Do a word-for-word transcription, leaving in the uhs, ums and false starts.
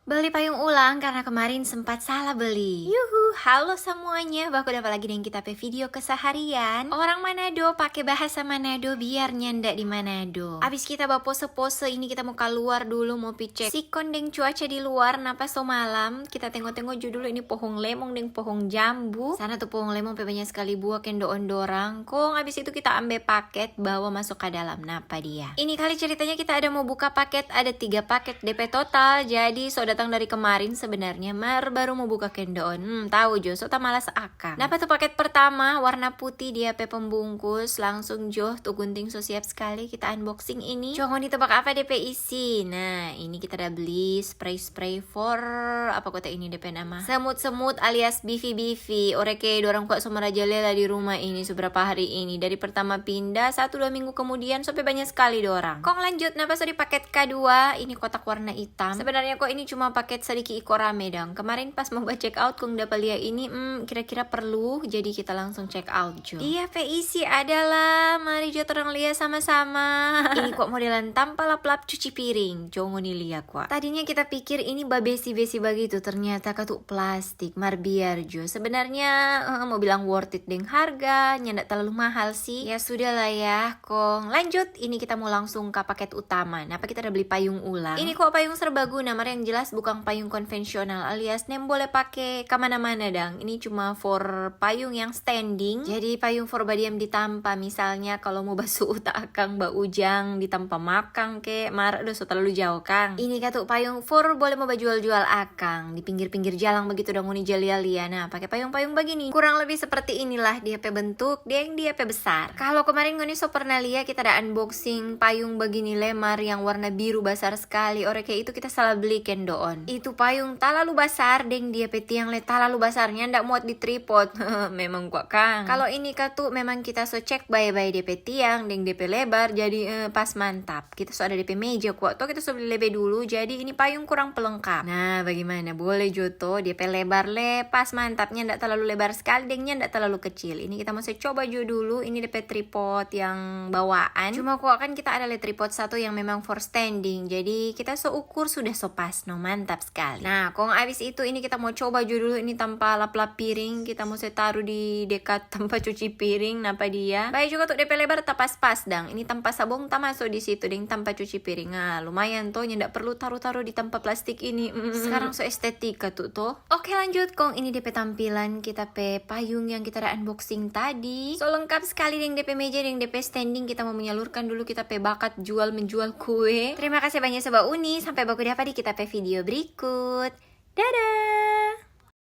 Beli payung ulang karena kemarin sempat salah beli. Yuhu, halo semuanya, baku dapa lagi deng kita pe video keseharian. Orang Manado pake bahasa Manado biar nyanda di Manado. Abis kita bapose-pose ini, kita mo kaluar dulu, mo pi cek sikon deng cuaca di luar, napa so malam. Kita tengo-tengo jo dulu ini pohong lemong deng pohong jambu. Sana tu pohong lemong pe banya skali buah kendoon dorang. Kong abis itu kita ambe paket, bawa maso ka dalam. Napa dia? Ini kali ceritanya kita ada mo buka paket, ada tiga paket depe total, jadi so datang dari kemarin sebenarnya, mar baru mo buka kendoon. Hmm, tau jo, so tamalas akang. Napa tu paket pertama, warna putih dia pe pembungkus, langsung jo tu gunting so siap skali, kita unboxing ini. Co ngoni tebak apa depe isi? Nah, ini kita ada beli spray-spray for, apa kota ini depe nama? Semut-semut alias bifi-bifi. Ore ke dorang kwa so merajalela di rumah ini so berapa hari ini. Dari pertama pindah, satu dua minggu kemudian, so pe banya skali dorang. Kong lanjut, napa so di paket kadua? Ini kotak warna hitam. Sebenarnya kwa ini cuma paket sadiki iko rame dang. Kemarin pas mo ba check out, kong dapa lia ini, hmm, kira-kira perlu, jadi kita langsung check out jo. Dia pe isi adalah, mari jo torang lia sama-sama. Ini kwa modelan tampa lap-lap cuci piring, co ngoni lia kwa. Tadinya kita pikir ini babesi-besi bagitu, ternyata katu plastik, mar biar jo. Sebenarnya, eh, mo bilang worth it deng harga, nyanda talalu mahal sih. Ya sudah lah ya, kong lanjut. Ini kita mo langsung ka paket utama. Napa kita ada beli payung ulang? Ini kwa payung serbaguna, mar yang jelas bukang payung konvensional, alias nem boleh pake kamana-mana dang. Ini cuma for payung yang standing. Jadi payung for badiam di tampa, misalnya kalau mo basuu ta akang, baujang di tampa makang ke, mar do so talalu jao kang. Ini katu payung for boleh mo bajual-jual akang di pinggir-pinggir jalang bagitu dang, ngoni ja lia-lia. Nah, pake payung-payung bagini. Kurang lebih seperti inilah dia pe bentuk deng dia pe besar. Kalau kemarin ngoni so pernah lia kita ada unboxing payung bagini lemar yang warna biru basar skali. Ore ke itu kita salah beli kendoon. Itu payung talalu basar deng dia pe tiang le talalu basar, nyanda muat di tripod. Memang kwa kang. Kalau ini katu memang kita so cek bae-bae dia pe tiang deng dia pe lebar, jadi, eh, pas mantap. Kita so ada dia pe meja kwa to, kita so beli lebe dulu, jadi ini payung kurang pelengkap. Nah, bagimana? Boleh jo to, dia pe lebar le pas mantap, nyanda talalu lebar skali deng nyanda talalu kecil. Ini kita mo se coba jo dulu, ini dia pe tripod yang bawaan. Cuma kwa kan kita ada le tripod satu yang memang for standing, jadi kita so ukur sudah so pas no, mantap skali. Nah, kong abis itu ini kita mo coba jo dulu ini tampa lap-lap piring, kita mo se taru di dekat tampa cuci piring, napa dia. Bae juga tu dia pe lebar ta pas-pas dang. Ini tampa sabong ta maso di situ deng tampa cuci piring. Ah, lumayan to, nyanda perlu taru-taru di tampa plastik ini. Mm. Sekarang so estetika tu to. Oke, lanjut kong, ini dia pe tampilan kita pe payung yang kita ada unboxing tadi. So lengkap skali deng dia pe meja deng dia pe standing. Kita mo menyalurkan dulu kita pe bakat jual menjual kue. Terima kasih banya Sobat Uni. Sampai baku dapa di kita pe video berikut. Dadah!